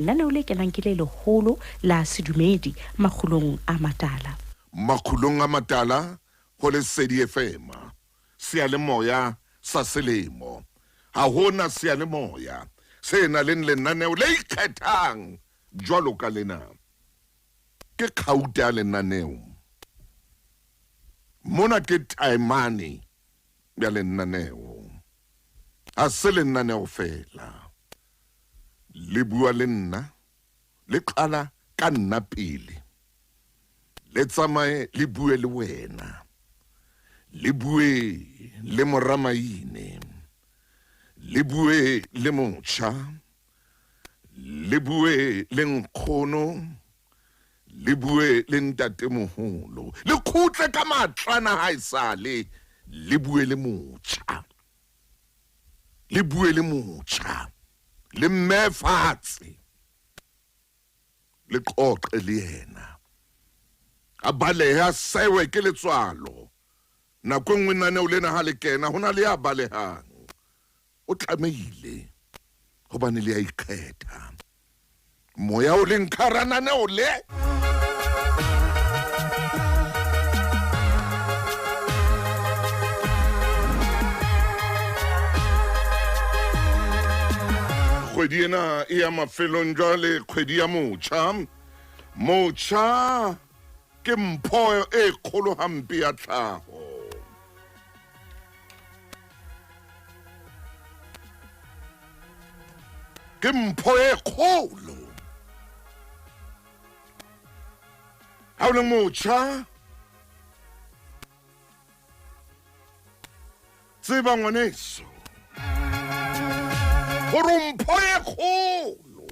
Lenaneo le kenang ke le leholo la sedumedi Makgulong a Matala. Makgulong a Matala ho Lesedi FM, seyalemoya sa selemo. Ha ho na seyalemoya se nang le lenaneo le ikgethang jwalo ka lena. Ke kgauta ya lenaneo. Mona ke taemane ya lenaneo. Ha se lenaneo feela. Le bua le nna, le qala ka nna pele. Le tsamaye le bue le wena. Le bue le moramaine. Le bue le motjha. Le bue le nkgono. Le bue le ntatemoholo. Le kgutle ka matlana haesale. Le bue le motjha. Le bue le motjha, le mmee fatshe, le qoqe le yena. A balehe, a sewe ke letswalo. Nako e nngwe naneo lena ha le kena, ho na le ya balehang. O tlamehile, hobane le a ikgetha. Moya o leng ka hara naneo le. Kgwedi ena e ya mafelong jwale, kgwedi ya motjha. Motjha ke mpho e kgolo hampe ya tlhaho. Ke mpho e kgolo. Ha o le motjha, tseba ngwaneso gore mpho e kgolo.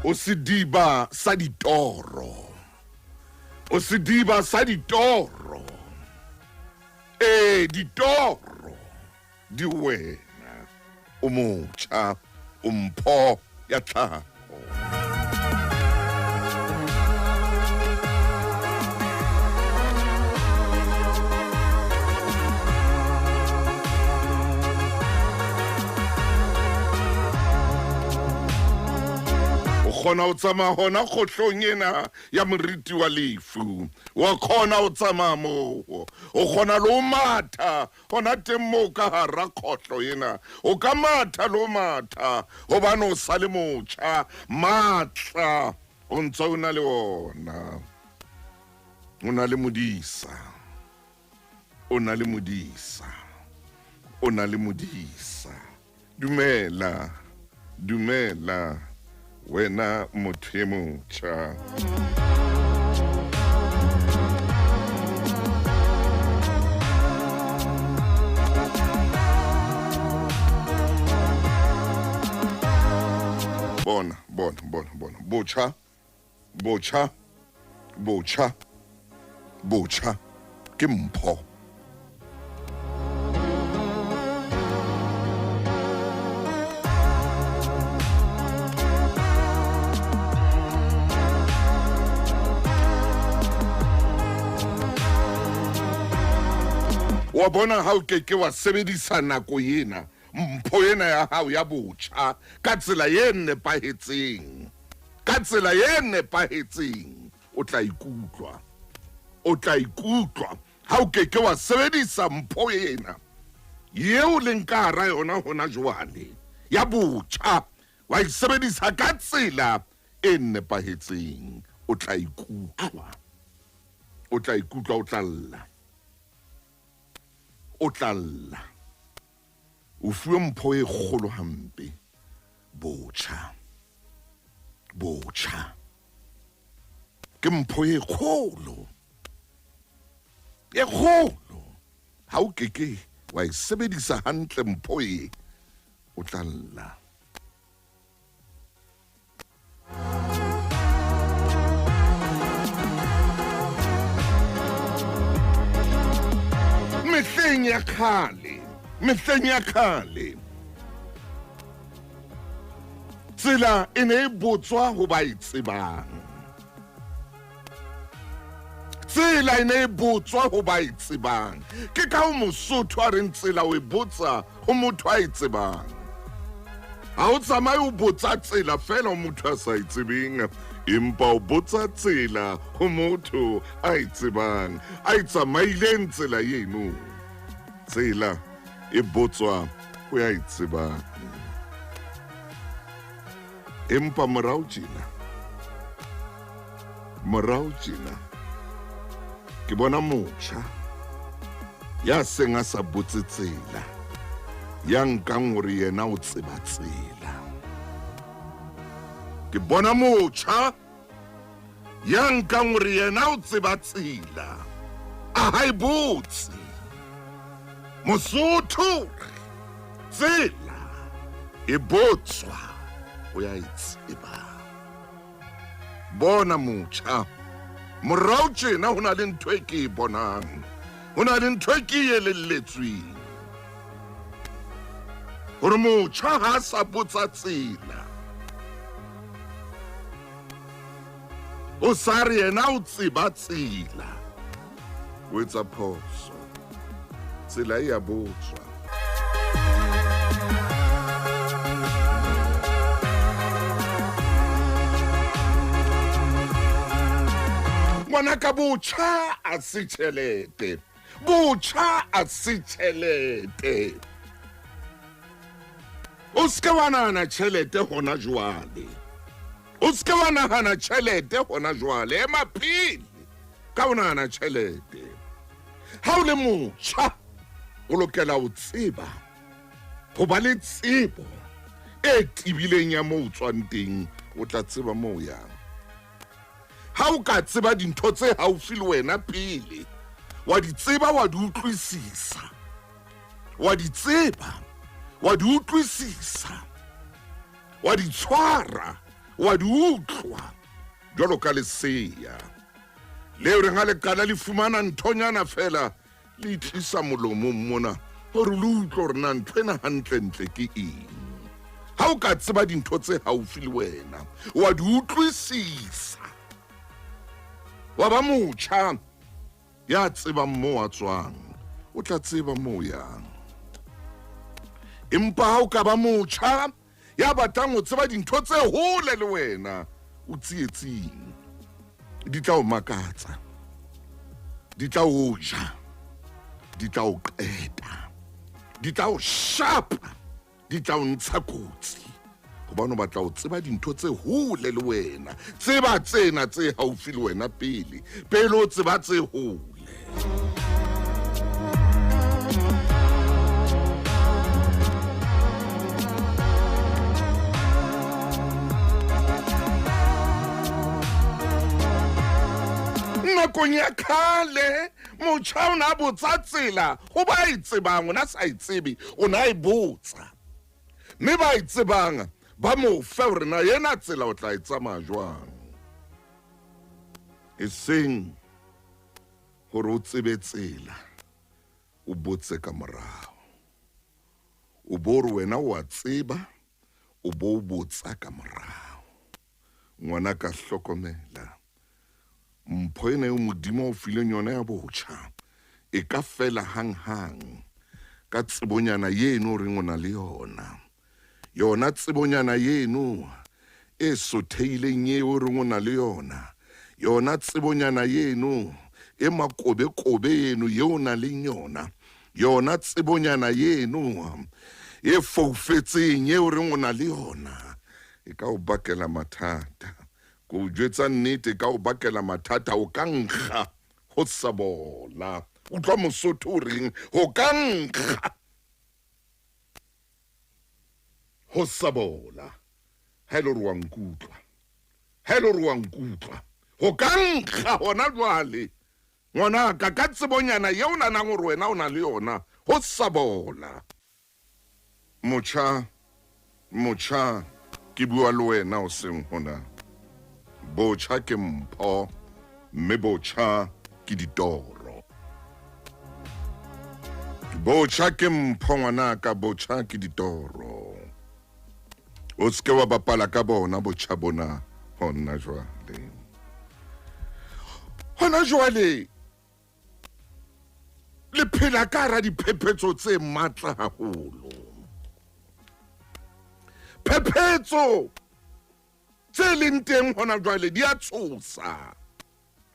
O sediba sa ditoro. O sediba sa ditoro. Ee, ditoro di wena. O motjha, o mpho ya tlhaho. O kgona ho tsamaya hona kgohlong ena ya moriti wa lefu. Wa kgona ho tsamaya moo. O kgona le ho matha Hona teng moo ka hara kgohlo ena, o ka matha le ho matha, hobane o sa le motjha, matla o ntse o na le ona. O na le modisa, o na le modisa, o na le modisa. Dumela, dumela, wena motho e motjha. Bona, bona, bona, bona. Botjha, botjha, botjha, botjha ke mpho. Wa bona ha o ke ke wa sebedisa nako ena, mpho ena ya hao ya botjha ka tsela e nepahetseng, ka tsela e nepahetseng, o tla ikutlwa. O tla ikutlwa ha o ke ke wa sebedisa mpho ena yeo leng ka hara yona hona jwale ya botjha, wa e sebedisa ka tsela e nepahetseng, o tla ikutlwa. O tla ikutlwa, o tla lla. O tla lla. O fuwe mpho e kgolo hampe, botjha. Botjha. Ke mpho e kgolo. E kgolo. Ha o ke ke wa e sebedisa hantle mpho e, o tla lla. Mehleng ya kgale, mehleng ya kgale, tsela e ne e botswa ho ba e tsebang. Tsela e ne e botswa ho ba e tsebang. Ke ka ho Mosotho a reng tsela o e botsa ho motho a e tsebang. Ha o tsamaye o botsa tsela fela ho motho a sa e tsebeng, empa o botsa tsela ho motho a e tsebang, a e tsamaileng tsela eno. Tsela e botswa ho ya e tsebang. Empa morao tjena, morao tjena, ke bona motjha ya seng a sa botse tsela, ya nkang hore yena o tseba tsela. Ke bona motjha ya nkang hore yena o tseba tsela, a ha e botse. Mosotho tsela e botswa o ya e tseba. Bona motjha, morao tjena ho na le ntho e ke e bonang, ho na le ntho e ke e elelletsweng, hore motjha ha a sa botsa tsela, o sa re yena o tseba tsela, o etsa phoso. Tsela e a botswa. Ngwanaka, botjha a se tjhelete, botjha a se tjhelete. O se ke wa nahana tjhelete hona jwale, o se ke wa nahana tjhelete hona jwale. Ema pele ka o nahana tjhelete. Ha o le motjha, o lokela ho tseba, ho ba le tsebo e tebileng ya moo o tswang teng, o tla tseba moo o yang. Ha o ka tseba dintho tse haufi le wena pele, wa di tseba, wa di utlwisisa, wa di tseba, wa di utlwisisa, wa di tshwara, wa di utlwa jwalo ka lesea leo reng ha le qala le fumana nthonyana fela le itlisa molomong mona hore le utlwe hore na ntho ena hantlentle ke eng. Ha o ka tseba dintho tse haufi le wena, wa di utlwisisa, wa ba motjha ya tsebang moo a tswang, o tla tseba moo yang. Empa ha o ka ba motjha ya batlang ho tseba dintho tse hole le wena, o tsietsing. Di tla o makatsa, di tla o ja, di tla o qeta, di tla o shapa, di tla o ntsha kotsi, hobane o batla ho tseba dintho tse hole le wena. Tseba tsena tse haufi le wena pele, pele o tseba tse hole. Nakong ya kgale motjha o ne a botsa tsela ho ba e tsebang, o ne a sa e tsebe, o ne a e botsa, mme ba e tsebang ba mo fe hore na ena tsela o tla e tsamaya jwang, eseng hore o tsebe tsela o botse ka morao, o bo re wena o a tseba, o bo o botsa ka morao. Ngwana ka, hlokomela mpho ena eo Modimo o fileng yona ya botjha, e ka fela hanghang ka tsebonyana yeno o reng o na le yona. Yona tsebonyana yeno e sothehileng eo o reng o na le yona, yona tsebonyana yeno e makobekobe eno eo o nang le yona, yona tsebonyana yeno e foufetseng eo o reng o na le yona, e ka o bakela mathata. Ke o jwetsa nnete, e ka o bakela mathata. O ka nkga ho sa bola. Utlwa Mosotho o reng, ho ka nkga ho sa bola. Ha e le hore wa nkutlwa, ha e le hore wa nkutlwa, ho ka nkga hona jwale ngwanaka, ka tsebonyana eo o nahanang hore wena o na le yona, ho sa bola. Motjha, motjha, ke bua le wena o seng hona. Botjha ke mpho, mme botjha ke ditoro. Botjha ke mpho ngwanaka, botjha ke ditoro. O se ke wa bapala ka bona botjha bona hona jwale. Ho Hona jwale le phela ka hara diphephetso tse matla haholo. Phephetso tse leng teng hona jwale di a tshosa.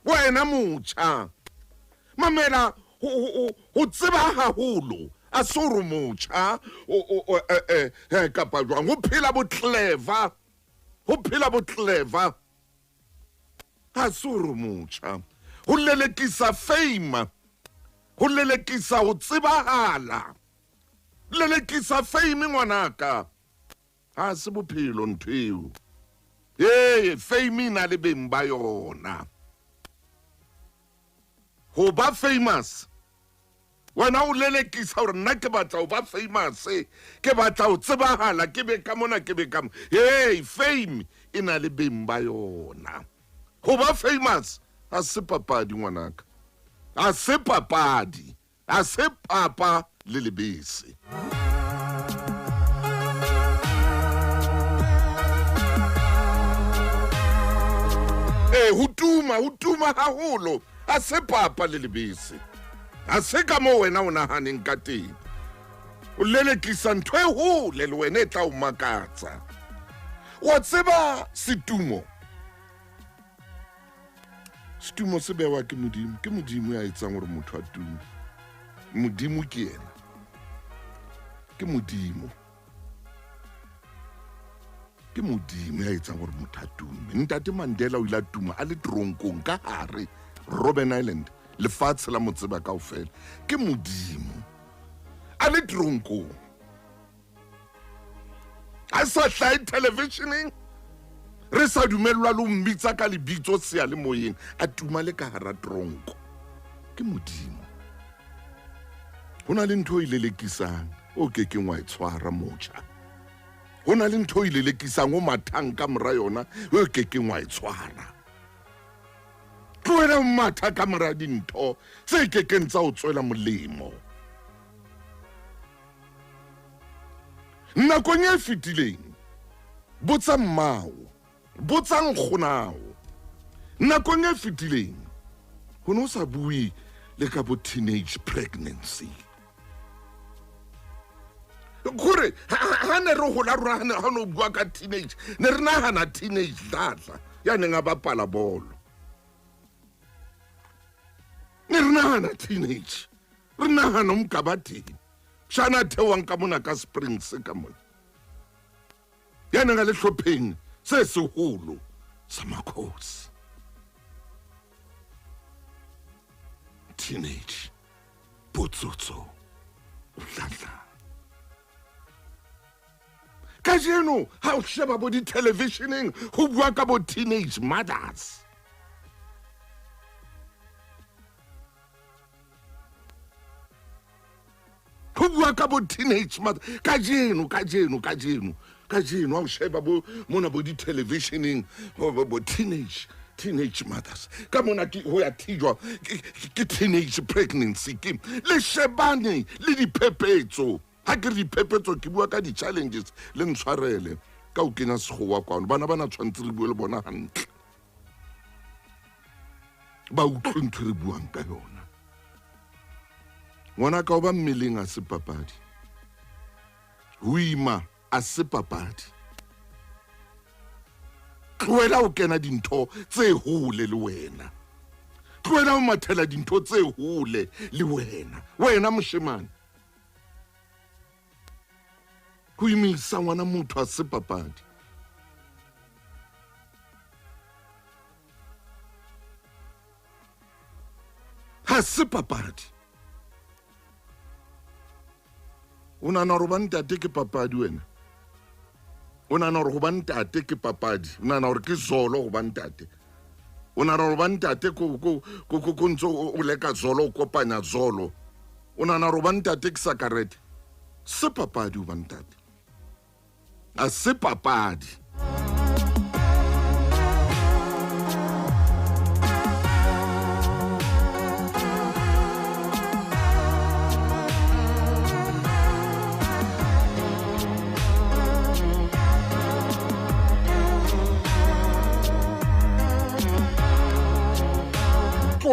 Wena motjha, mamela ho tseba haholo a se hore motjha kapa jwang ho phela bo clever, ho phela bo clever ha se hore motjha, ho lelekisa fame, ho lelekisa ho tsebahala, lelekisa fame ngwanaka. Ha se bophelo ntho eo. Ee, fame e na le beng ba yona. Ho ba famous, wena o lelekisa hore nna ke batla ho ba famous, ke batla ho tsebahala, ke be ka mona, ke be ka mo. Hey, fame e na le beng ba yona. Ho ba famous ha se papadi ngwanaka. Ha se papadi. A se papa le lebese. Ee, ho tuma, ho tuma haholo. A se papa le lebese. A se ka moo wena o nahaneng ka teng. O lelekisa ntho e hole le wena e tla o makatsa. Wa tseba setumo? Setumo se bewa ke Modimo. Ke Modimo ya etsang hore motho a tume. Modimo ke yena. Ke Modimo. Ke Modimo ya etsang hore motho a tume. Ntate Mandela o ile a tuma a le tronkong ka hare Robben Island. Lefatshe la mo tseba kaofela. Ke Modimo. A le tronkong. A sa hlahe televisioneng, re sa dumellwa le ho mmitsa ka lebitso seyalemoyeng, a tuma le ka hara tronko. Ke Modimo. Ho na le ntho e lelekisang o ke keng wa e tshwara motjha. Ho na le ntho e lelekisang o mathang ka mora yona o ke keng wa e tshwara. Tlohela ho matha ka mora dintho tse ke keng tsa o tswela molemo. Nakong e fetileng, botsa mmao, botsa nkgonao. Nakong e fetileng, ho ne ho sa bue le ka bo teenage pregnancy. Gore ha ne re hola rona ha ne o bua ka teenage, ne re nahana teenage dladla ya neng a bapala bolo. Ne re nahana teenage. Re nahana o mokaba teng. Shana theoang ka mona ka Springs ka mona. Ya neng a le hlopheng se seholo sa Makhosi. Teenage botsotso o tlatla. Kajeno ha o sheba bo di-televisioneng ho bua ka bo teenage mothers. Ho bua ka bo teenage mother kajeno, kajeno, kajeno, kajeno ha o sheba bo mona bo di-televisioneng bo teenage, teenage mothers ka mona ke ho ya thijwa ke teenage pregnancy. Ke le shebane le diphephetso. Ha ke re diphephetso ke bua ka di-challenges, le ntshwarele ka ho kenya sekgowa kwano. Bana bana tshwanetse re bue le bona hantle, ba utlwe ntho re buang ka yona. Ngwana ka o ba mmeleng a se papadi, ho ima a se papadi. Tlohela ho kena dintho tse hole le wena, tlohela ho mathela dintho tse hole le wena. Wena moshemane, ho imisa ngwana motho a se papadi. Ha se papadi. O nahana hore ba ntate ke papadi wena? O nahana hore ho ba ntate ke papadi? O nahana hore ke zolo ho ba ntate? O nahana hore ba ntate ko ntso o leka zolo, o kopanya zolo? O nahana hore ba ntate ke sakarete? Se papadi ho ba ntate. A se papadi.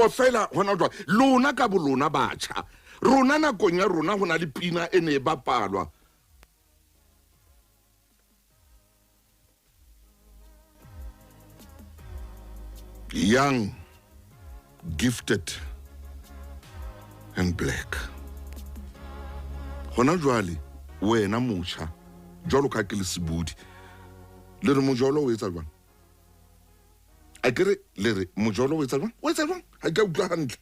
Tloha fela hona jwale lona ka bolona batjha rona nakong ya rona ho na le pina e ne e bapalwa. Young, gifted and black. Hona jwale wena motjha jwalo ka ke le sebudi le re mojolo o etsa jwang? A ke re le re mojolo o etsa jwang? O etsa jwang? Ha ke utlwa hantle.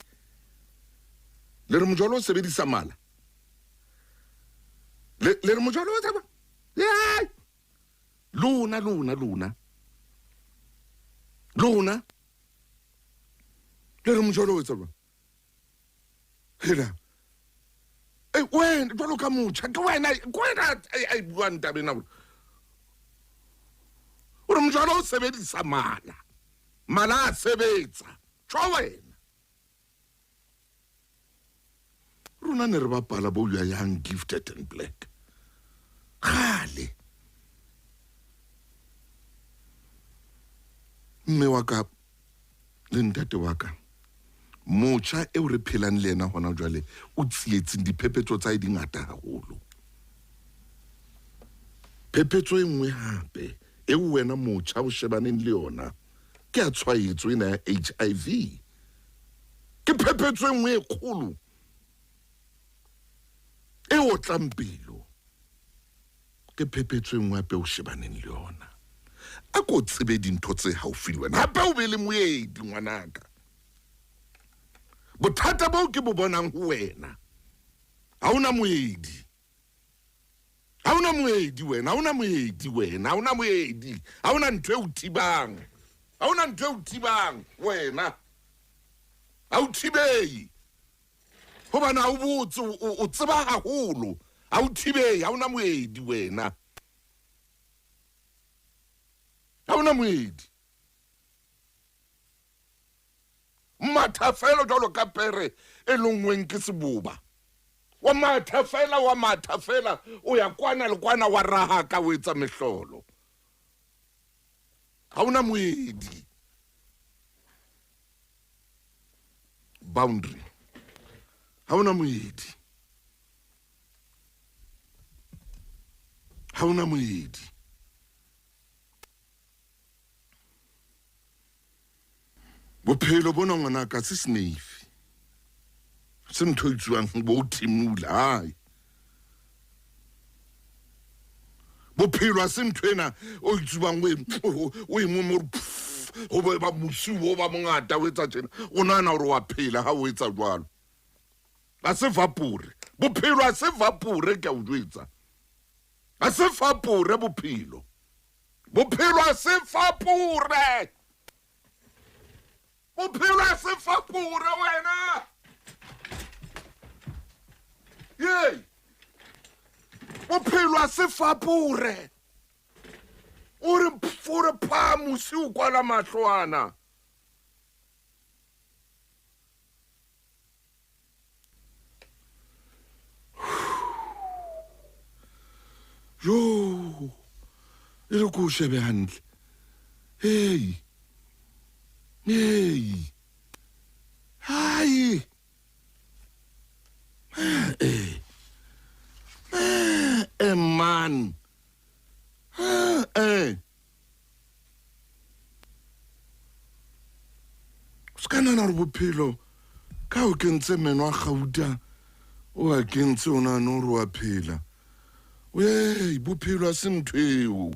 Le re mojolo o sebedisa mala. Le re mojolo o etsa jwang? Yeah. Lona lona lona. Lona. Le re mojolo o etsa jwang? Hela. E wena jwalo ka motjha ke wena a buang taba ena. O re mojolo o sebedisa mala. Mala a sebetsa. Tjho wena. Rona ne re bapala bo you are young, gifted and black. Kgale. Mme wa ka le ntate wa ka motjha eo re phelang le yena hona jwale o tsietseng, diphephetso tsa hae di ngata haholo. Phephetso e nngwe hape eo wena motjha o shebaneng le yona ke ya tshwaetso ena ya HIV. Ke phephetso e nngwe e kgolo e otlang pelo. Ke phephetso e nngwe hape o shebaneng le yona. A ko tsebe dintho tse haufi le wena, hape o be le moedi ngwanaka. Bothata boo ke bo bonang ho wena, ha ona moedi. Ha ona moedi wena, ha ona moedi wena, ha ona moedi. Ha ona ntho e o thibang. Ha ona ntho e o thibang wena. Ha o thibei. Hobane ha o botse, o tseba haholo. Ha o thibei, ha ona moedi wena. Ha ona moedi. Matha fela jwalo ka pere e longweng ke seboba. Wa matha fela, o ya kwana le kwana wa raha ka o etsa mehlolo. Ha ona moedi. Boundary. Ha ona moedi. Ha ona moedi. Bophelo bona ngwanaka se seneifi. Se ntho e tswang bo thimula hai. Bophelo a se ntho ena o itsubang o e mo ho ba mosi o ba mongata o etsa tjena. O nahana hore wa phela ha o etsa jwalo. A se vapore. Bophelo a se vapore ke a o jwetsa. A se vapore bophelo. Bophelo a se vapore. Bophelo a se vapore wena. Yey. Bophelo a se vapore. O re pfure pha mosi o kwala mahlo ana. Jo. E re ko shebe hantle. Hey. Hey. Hai. Eh. Eh man. Eh. Ska nana re bophelo ka o kentse meno a gauta o a kentse o nahana hore wa phela. Wey, bophelo a se ntho eo.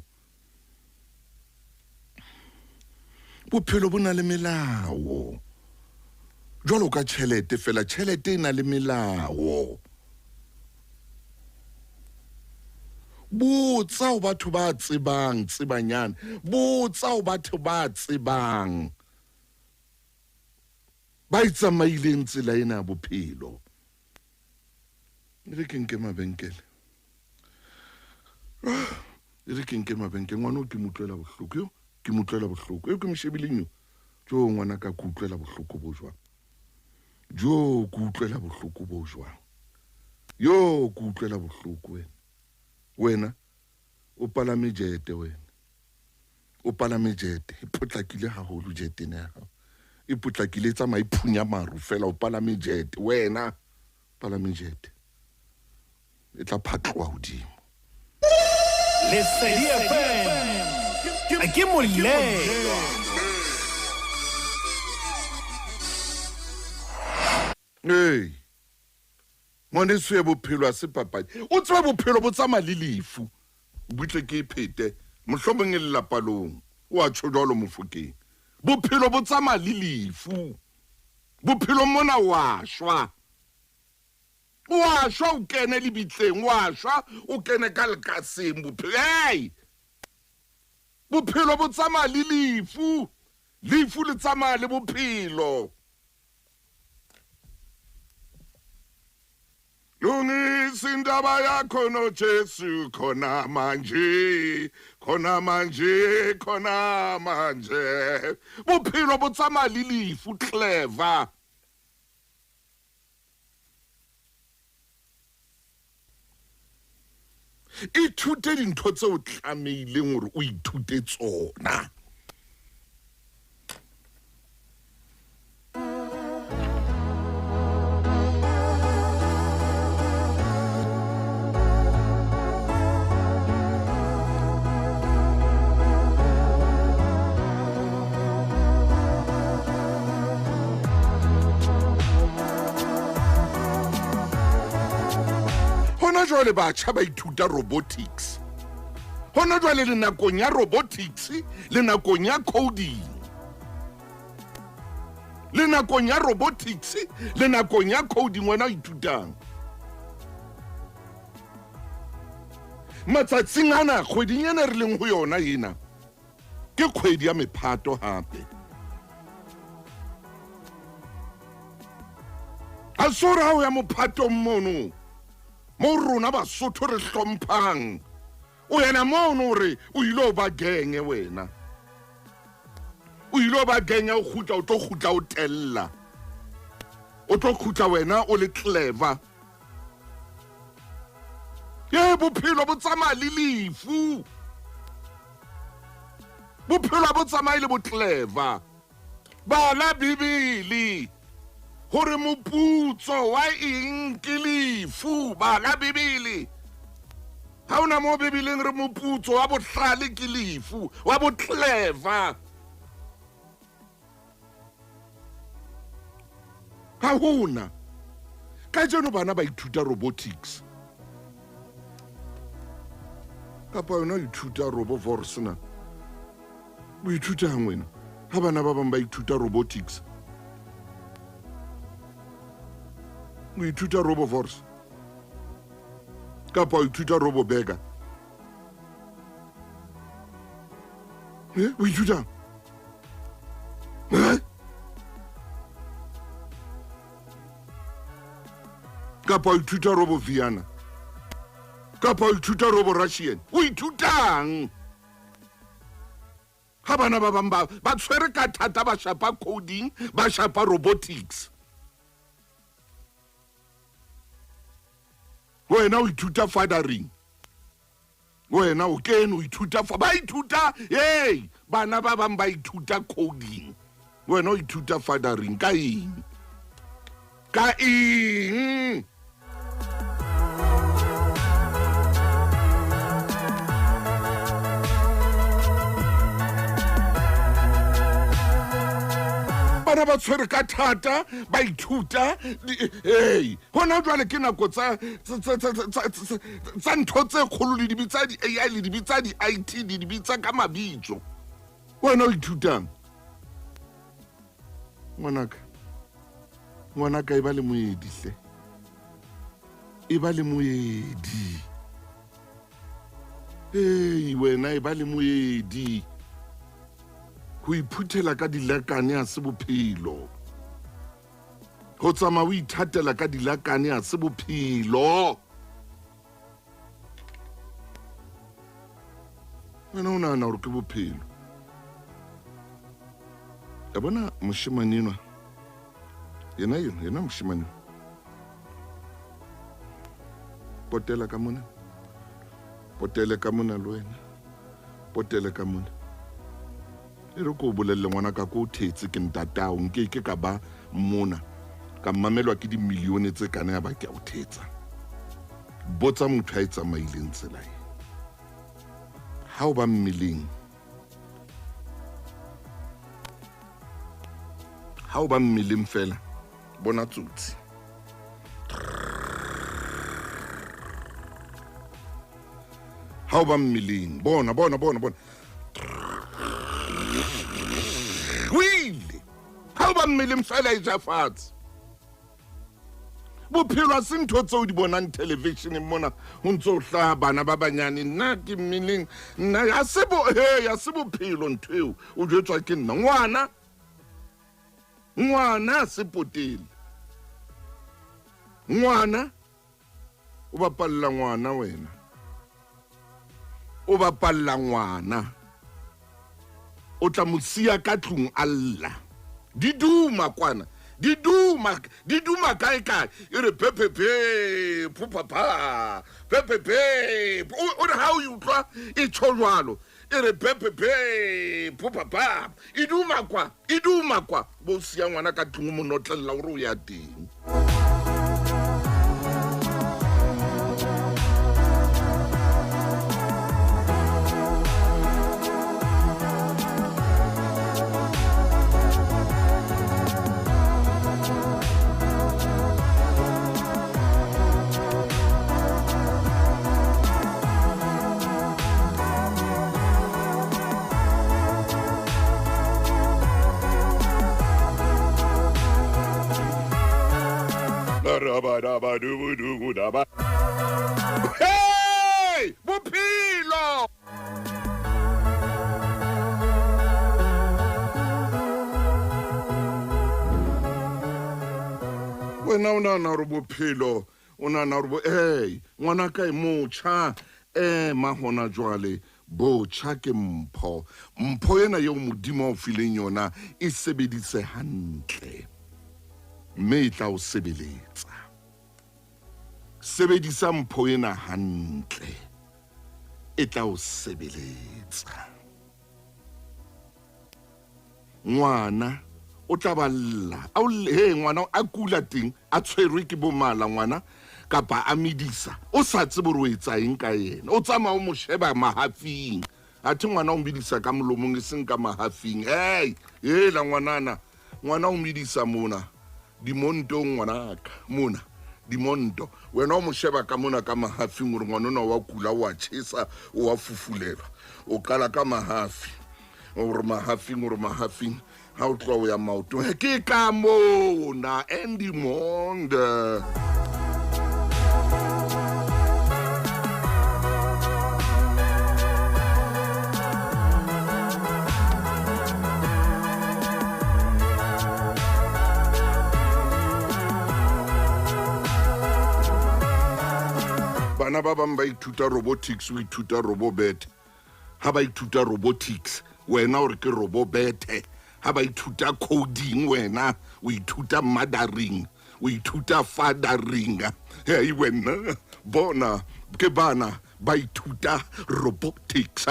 Bophelo bo na le melao. Jwalo ka tjhelete fela, tjhelete e na le melao. Botsa ho batho ba tsebang, tsebanyana. Botsa ho batho ba tsebang. Ba itsamaileng tsela ena ya bophelo. E re ke nke mabenkele. E re ke nke mabenkele. Ngwana o ke mo utlwela bohloko yo, ke mo utlwela bohloko. Eo ke mo shebileng yo. Jo ngwana ka ke utlwela bohloko bo jwang. Jo ke utlwela bohloko bo jwang. Yo ke utlwela bohloko wena. Wena o palame jete wena. O palame jete, e potlakile haholo jete ena ya hao. E potlakile e tsamaya e phunya maru fela o palame jet wena palame jet e tla phatloha hodimo. Lesedi FM ke molelwa. Ee, ngwaneso ya bophelo a se papadi. O tseba bophelo bo tsamaya le lefu. Butle ke e phete mohlomong e lelapalong o a tjho jwalo Mofokeng. Bophelo bo tsamaya le lefu. Bophelong mona wa shwa. Wa shwa o kene lebitleng, wa shwa o kene ka lekaseng bophelo. Hey! Bophelo bo tsamaya le lefu. Lefu le tsamaya le bophelo. Lungisa indaba yakho noJesu khona manje, khona manje, khona manje. Bophelo bo tsamaya le lefu, clever. Ithute dintho tseo o tlamehileng hore o ithute tsona. Hona jwale batjha ba ithuta robotics. Hona jwale le nakong ya robotics, le nakong ya coding. Le nakong ya robotics, le nakong ya coding wena o ithutang. Matsatsing ana, kgweding ena re leng ho yona ena, ke kgwedi ya mephato hape. Ha se hore ha o ya mophatong mono, mo rona Basotho re hlomphang, o yena mono hore o ile o ba genge wena. O ile o ba genge, o kgutla, o tlo kgutla o tella. O tlo kgutla wena o le clever. Ye, bophelo bo tsamaya le lefu. Bophelo bo tsamaye le bo clever. Bala Bibele hore moputso wa eng ke lefu. Bala Bibele. Ha hona mo Bibeleng re moputso wa bohlale ke lefu, wa bo clever. Ha hona. Kajeno bana ba ithuta robotics. Kapa yona o ithuta robovors na? O ithutang wena? Ha bana ba bang ba ithuta robotics. O ithuta robovors. Kapa o ithuta robobega. O ithutang? Kapa o ithuta robo Vienna. Kapa o ithuta robo Russian. O ithutang? Ha bana ba bang ba tshwere ka thata, ba shapa coding, ba shapa robotics. Wena o ithuta fathering. Wena o kene o ithuta fa, ba ithuta, hey, bana ba bang ba ithuta coding. Wena o ithuta fathering ka eng? Ka eng? Bana ba tshwere ka thata, ba ithuta, hey, hona jwale ke nako tsa ntho tse kgolo, le di bitsa di AI, le di bitsa di IT, le di bitsa ka mabitso. Wena o ithutang? Ngwanaka, ngwanaka, e ba le moedi hle. E ba le moedi. Hey, wena e ba le moedi. Ho iphuthela ka dilakane ha se bophelo. Ho tsamaya o ithatela ka dilakane ha se bophelo. Wena o nahana hore ke bophelo. Ya bona moshemane enwa. Yena eno, yena moshemane. Potela ka mona. Potele ka mona le wena. Potele ka mona. E re ko o bolelle ngwana ka ko o thetse ke ntatao, nke ke ka ba mona ka mamelwa ke dimilione tse kana ya ba ke a o thetsa. Botsa motho a e tsamaileng tsela e. Ha o ba mmeleng, ha o ba mmeleng fela, bona tsotsi. Ha o ba mmeleng, bona, bona, bona, bona. Wile! Ha o ba mmeleng fela e ja fatshe. Bophelo ha se ntho tseo di bonang televisioneng mona, ho ntse ho hlaha bana ba banyane, nna ke mmeleng, nna ha se bo, he, ha se bophelo ntho eo, o jwetswa ke nna. Ngwana, ngwana ha se potele. Ngwana, o bapalla ngwana wena. O bapalla ngwana. O tla mo siya ka tlung a lla. Di duma kwana. Di duma, di duma kae kae. E re phe phe phe, pho pha pha, phe phe phe. O re ha o e utlwa e tjho jwalo. E re phe phe phe, pho pha pha. E duma kwa, e duma kwa. Bo siya ngwana ka tlung o mo notlella hore o ya teng. Hey! Bophelo! Wena o nahana hore bophelo, o nahana hore bo, hey, ngwana ka e motjha, ema hona jwale, botjha ke mpho. Mpho ena eo Modimo a o fileng yona e sebedise hantle, mme e tla o sebeletsa. Sebedisa mpho ena hantle, e tla o sebeletsa. Ngwana o tla ba lla, a o lle, he, ngwana a kula teng, a tshwerwe ke bomala ngwana, kapa a medisa, o sa tsebe hore o etsa eng ka yena. O tsamaya o mo sheba mahafing. Athe ngwana o medisa ka molomong e seng ka mahafing. Hey, hela ngwanana, ngwana o medisa mona dimontong ngwanaka, mona dimonto. Wena o mo sheba ka mona ka mahafing hore ngwana ona wa kula, wa tjhesa, o wa fufulelwa. O qala ka mahafi. Hore mahafing, hore mahafing, ha o tloha o ya maotong. Ke ka mona, Andy Monde. Bana ba bang ba ithuta robotics, o ithuta robobet. Ha ba ithuta robotics, wena o re ke robobete. Ha ba ithuta coding, wena o ithuta mothering, o ithuta fathering. Hey, wena bona ke bana ba ithuta robotics.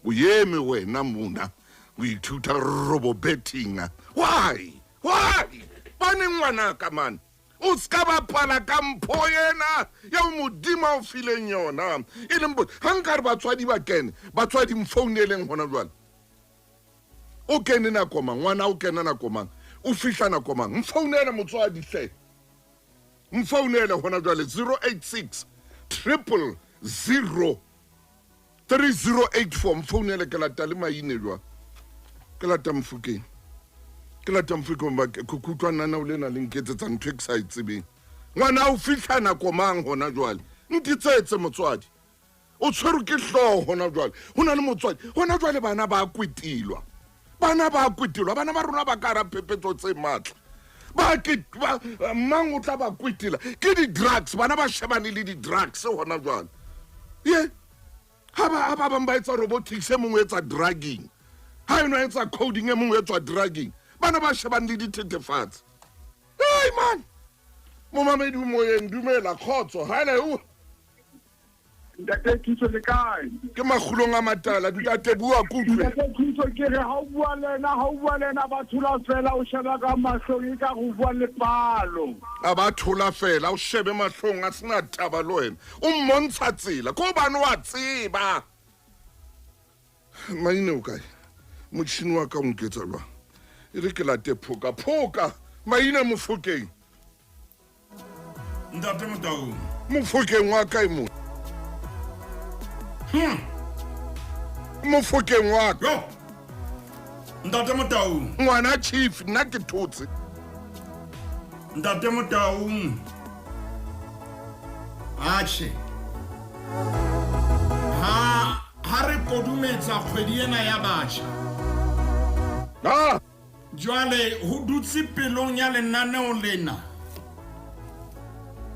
O eme wena mona o ithuta robobetting. Why? Why? Bane ngwana ka man. O ska bapala ka mpho ena eo Modimo a o fileng yona. E leng bo, ha nka re batswadi ba kene, batswadi mfouneleng hona jwale. O kene nako mang, ngwana o kena nako mang, o fihla nako mang. Mfounele motswadi hle. Mfounele hona jwale 086 triple 0 3084. Mfounele ke lata le maine jwa. Ke lata Mofokeng. Ke lata Mofokeng ba ke kutlwa nna o lena le nketsetsa ntho e ke sa e tsebeng. Ngwana o fihla nako mang hona jwale? Ntitsetse motswadi. O tshwerwe ke hlooho hona jwale. Ho na le motswadi. Hona jwale bana ba kwetilwa. Bana ba kwetilwa. Bana ba rona ba ka hara phephetso tse matla. Ba ke, ba, mang o tla ba kwetela? Ke di-drugs. Bana ba shebane le di-drugs hona jwale. Ye. Ha ba, ha ba bang ba etsa robotics, e mongwe etsa drugging. Ha eno etsa coding, e mongwe etswa drugging. Bana ba shebane le dithethefatsi. Hey man. Momamedi o moyeng, dumela, kgotso. Hello. Ntate Thuso le kae? Ke makgulong a matala, ntate bua kutlwe. Ntate Thuso ke re ha o bua le ena, ha o bua le ena ba thola fela o sheba ka mahlong e ka go bua le palo. A ba thola fela o shebe mahlong a sena taba le wena. O mmontsha tsela, ke hobane wa tseba. Maine o kae? Motšhini wa ka o nketsa jwang? E re ke late phoka. Phoka! Maine Mofokeng. Ntate Motaung. Mofokeng wa kae mo? Mofokeng wa ka. Yo. Ntate Motaung. Ngwana chief, nna ke thotse. Ntate Motaung. Atjhe. Ha ha re kodumetsa kgwedi ena ya batjha. Ah! Jwale ho dutse pelong ya lenaneo lena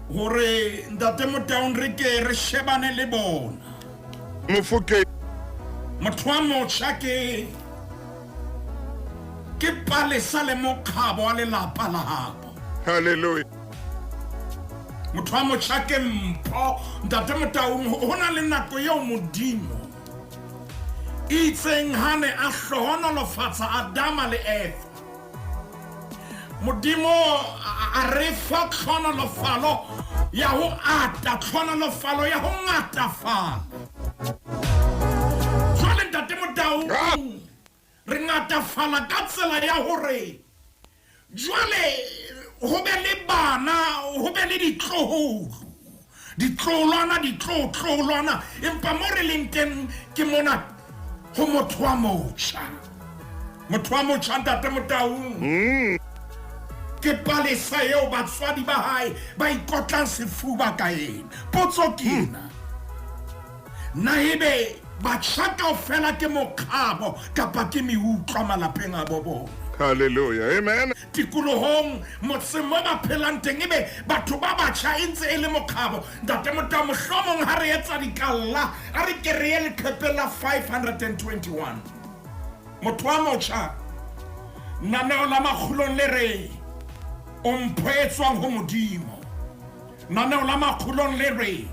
hore Ntate Motaung re ke re shebane le bona. Mofokeng. Motho wa motjha ke ke palesa le mokgabo wa lelapa la habo. Hallelujah. Motho wa motjha ke mpho. Ntate Motaung, ho na le nako eo Modimo itseng ha ne a hlohonolofatsa Adama le Eva. Modimo a re fa tlhonolofalo ya ho ata, tlhonolofalo ya ho ngatafala. Jwale Ntate Motaung, re ngatafala ka tsela ya hore jwale ho be le bana, ho be le ditloholo, ditloholwana, ditlohlolwana, empa mo re leng teng ke mona ho motho wa motjha. Motho wa motjha Ntate Motaung. Ke palesa eo batswadi ba hae ba ikotlang sefuba ka ena. Potso ke ena. Na ebe batjha kaofela ke mokgabo kapa ke meutlwa malapeng a bo bona? Hallelujah. Amen. Tikolohong motseng mo ba phelang teng ebe batho ba batjha e ntse e le mokgabo. Ntate Motaung, mohlomong ha re etsa dikalla, a re ke re ye leqhepeng la 521. Motho wa motjha, naneo la makgulong le re o mpho e tswang ho Modimo. Naneo la makgulong le re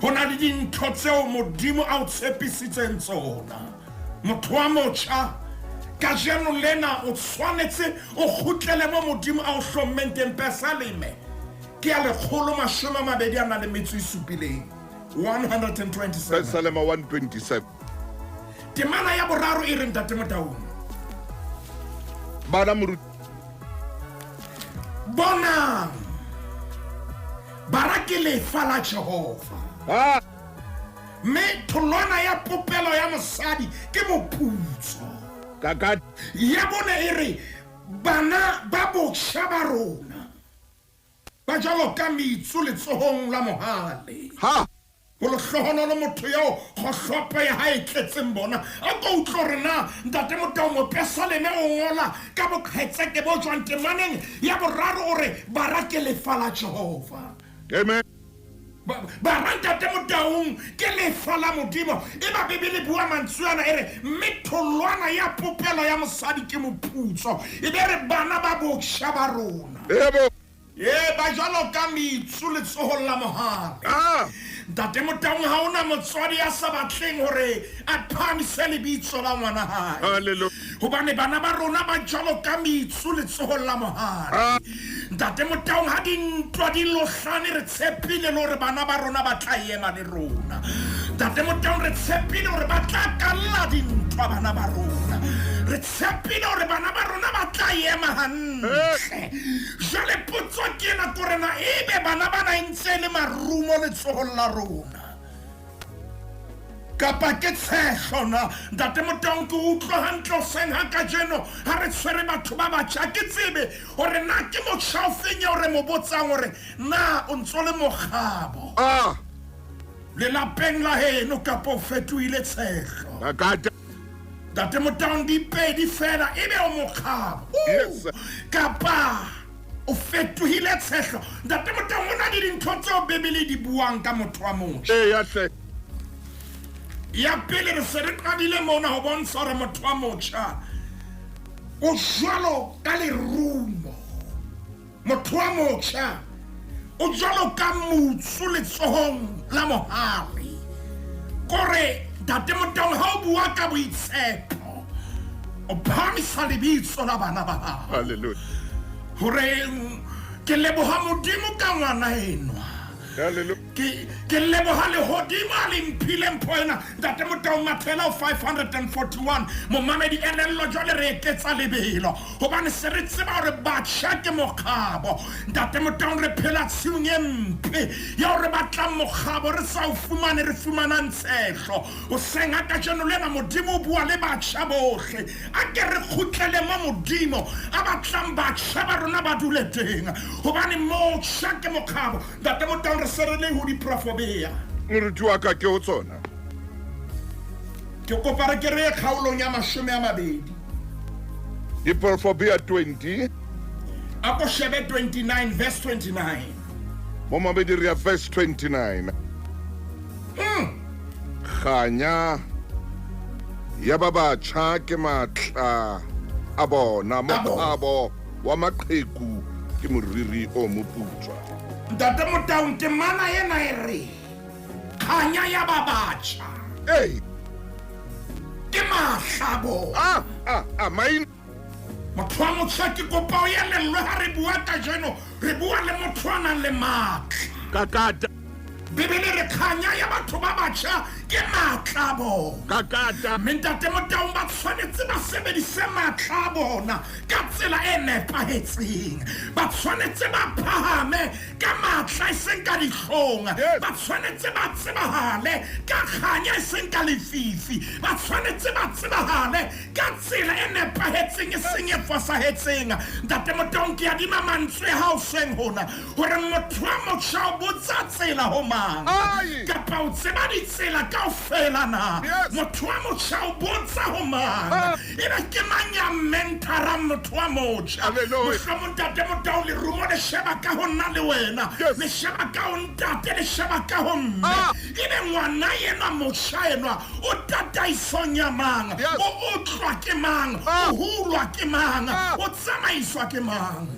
ho na le dintho tseo Modimo a o tshepisitseng tsona. Motho wa motjha, kajeno lena o tshwanetse o kgutlele mo Modimo a o hlommeng teng. Pesaleme ke ya 127. 127. Pesalema 127. Temana ya boraro e re Ntate Motaung. Bala moruti. Bonang, bara ke lefa la Jehova. Mme tholwana ya popelo ya mosadi ke moputso. Kaka. Ya bone e re bana ba botjha ba rona ba jwalo ka metsu letsohong la mohale. Ha. Ho lehlohonolo motho eo kgohlopo ya hae e tletseng bona. A ko utlwe hore na Ntate Motaung mopesaleme o ngola ka boqhetseke bo jwang temaneng ya boraro o re bara ke lefa la Jehova. Amen. Bara Ntate Motaung ke lefa la Modimo. Eba Bibele bua mantswe ana e re mme tholwana ya popelo ya mosadi ke moputso. E be re bana ba botjha ba rona. Ebo. Ye ba jwalo ka metsu letsohong la mohale. Ntate Motaung, ha ona motswadi ya sa batleng hore a phahamise lebitso la ngwana hae. Hallelujah. Hobane bana ba rona ba jwalo ka metsu letsohong la mohale. Ntate Motaung, ha dintwa di lohlane re tshepile le hore bana ba rona ba tla ema le rona. Ntate Motaung, re tshepile hore ba tla kalla dintwa bana ba rona. Re tshepile hore bana ba rona ba tla ema hantle. Jwale potso ke ena kore na ebe bana bana e ntse le marumo letsohong la rona kapa ke tshehlo na? Ntate Motaung, ke utlwa hantle hoseng ha kajeno ha re tshwere batho ba batjha, ke tsebe hore na ke motjha o feng eo re mo botsang hore na o ntso le mokgabo lelapeng la heno kapa o fetohile tshehlo. Ntate Motaung, di pedi fela, ebe o mokgabo kapa o fetohile tshehlo. Ntate Motaung, ho na le dintho tseo Bibele di buang ka motho wa motjha. Ya pele re se re qadile mona ho bontsha hore motho wa motjha o jwalo ka lerumo. Motho wa motjha o jwalo ka mutsu letsohong la mohale. Kore Ntate Motaung ha o bua ka boitshepo o phahamisa lebitso la bana ba hao. Hallelujah. Hore ke leboha Modimo ka ngwana enwa. Hallelujah. Ke leboha lehodimo a le mphile mpho ena. Ntate Motaung mathela ho 541. Momamedi elello jwale re eketsa lebelo hobane se re tseba hore batjha ke mokgabo. Ntate Motaung re phela tshiung e mpe ya hore batlang mokgabo re sa o fumane, re fumanang tshehlo. Hoseng ha kajeno lena Modimo o bua le batjha bohle. A ke re kgutlele mo Modimo a batlang batjha ba rona ba dule teng, hobane motjha ke mokgabo. Ntate Motaung re se re le ho diprofobea. Moruti wa ka ke ho tsona. Ke kopa re ke re ye kgaolong ya 20. Diprofobea 20. A ko shebe 29 verse 29. Momamedi re ya verse 29. Kganya ya ba batjha ke matla a bona, mokgabo wa maqheku ke moriri o moputswa. Ntate Motaung temana ena e re kganya ya ba batjha Ei. ke matla a bona. Maina. Motho wa motjha ke kopa o elellwe ha re bua kajeno, re bua le motho a nang le matla. Kakata. Bibele re kganya ya batho ba batjha ke matla a bona. Kakata. Mme Ntate Motaung ba tshwanetse ba sebedise matla a bona ka tsela e nepahetseng. Ba tshwanetse ba phahame ka matla e seng ka dihlong. Yes. Ba tshwanetse ba tsebahale ka kganya e seng ka lefifi. Ba tshwanetse ba tsebahale ka tsela e nepahetseng e seng e fosahetseng. Ntate Motaung ke adima mantswe ha o seng hona hore motho wa motjha o botsa tsela ho mang. Ai. Kapa o tseba ditsela kaofela na. Yes. Motho wa motjha o botsa ho mang. Ah. Ebe ke mang ya mentorang motho wa motjha. Hallelujah. Mohlomong Ntate Motaung lerumo le sheba ka ho nna le wena. Yes. Le sheba ka ho ntate, le sheba ka ho mme. Ah. Ebe ngwana enwa motjha enwa o tataisong ya mang? Yes. O utlwa ke mang? Ah. O hulwa ke mang? Ah. O tsamaiswa ke mang?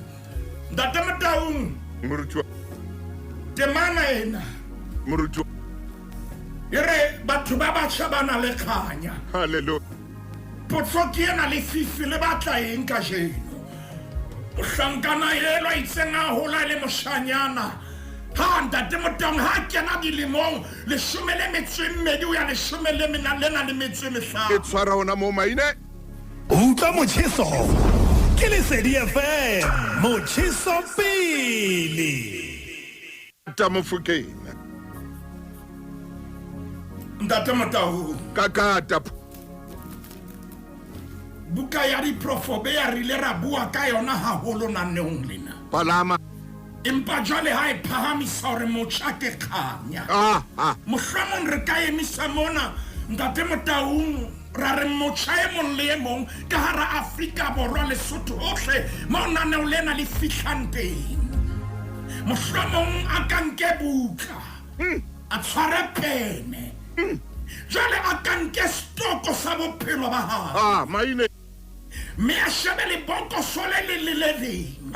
Ntate Motaung, Moruti wa- temana ena Moruti wa- e re batho ba batjha ba na le kganya. Hallelujah. Potso ke ena, lefifi le batla eng kajeno? Mohlankana elwa itseng a hola le moshanyana. Ha Ntate Motaung ha kena dilemong 12 ho ya 15. E tshwara hona moo maine. Utlwa motjheso ke Lesedi FM, motjheso pele. Ta Mofokeng. Ntate Motaung. Kakata. Buka ya diprofobea re ile ra bua ka yona haholo naneong lena. Palama. Empa jwale ha e phahamisa hore motjha ke kganya. Mohlomong re ka emisa mona Ntate Motaung ra re motjha e mong le e mong ka hara Afrika Borwa Lesotho hohle mo naneo lena le fihlang teng. Mohlomong a ka nke buka, a tshware pene. Jwale a ka nke stoko sa bophelo ba hae. Maine. Mme a shebe lebokoso le le le le leng.